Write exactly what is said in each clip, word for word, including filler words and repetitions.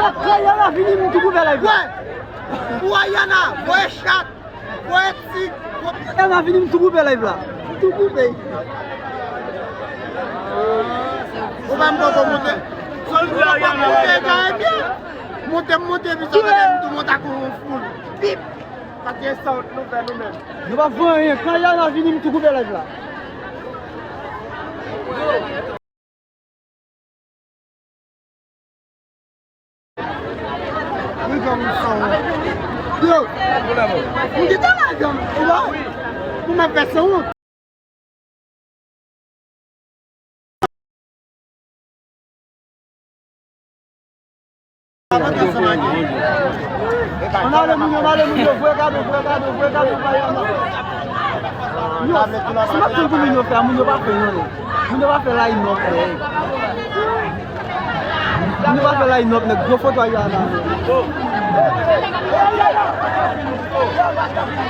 Wè, Kayana vini, m tou koupe live la. Wè, pou Ayana, voye chat, voye tig, voye Kayana vini, m tou koupe live la. M tou koupe. Ou pa m poko monte. Sòl m poko monte, gade byen. Monte, m monte, epi sa gade m tou monte ak yon foul. Pip! Paske sa nou fè nou menm. Nou pa fè anyen. Kayana vini, m tou koupe live la. Yo, m te ta la janm, ou wè? Pou mwen fè son. Ann ale moun yo, ann ale moun yo, voye kado, voye kado, voye kado, voye kado. Yo, si m ap di moun yo fè, moun yo pa fè yon. Moun yo pa fè line up, men. Moun yo pa fè line up, nèg. Gwo foto a Ayana.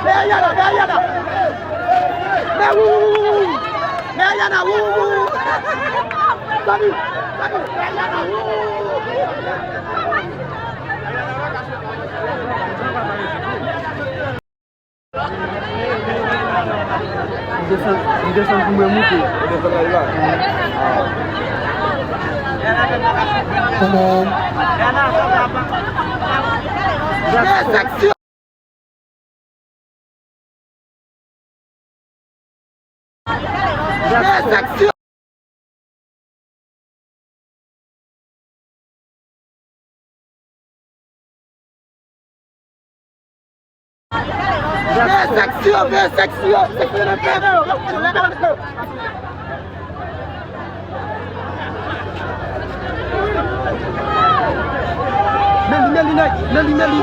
Mè Ayana, mè Ayana. Mè wou, wou, wou, wou. Mè Ayana, wou, wou, wou. Salut, salut, mè Ayana, wou, wou, wou. M desann, m desann pou mwen moute. Ou desann la, li la? Trè sèksi. Trè sèksi. Trè sèksi, trè sèksi, trè sèksi. Men li, men li, men li, men li.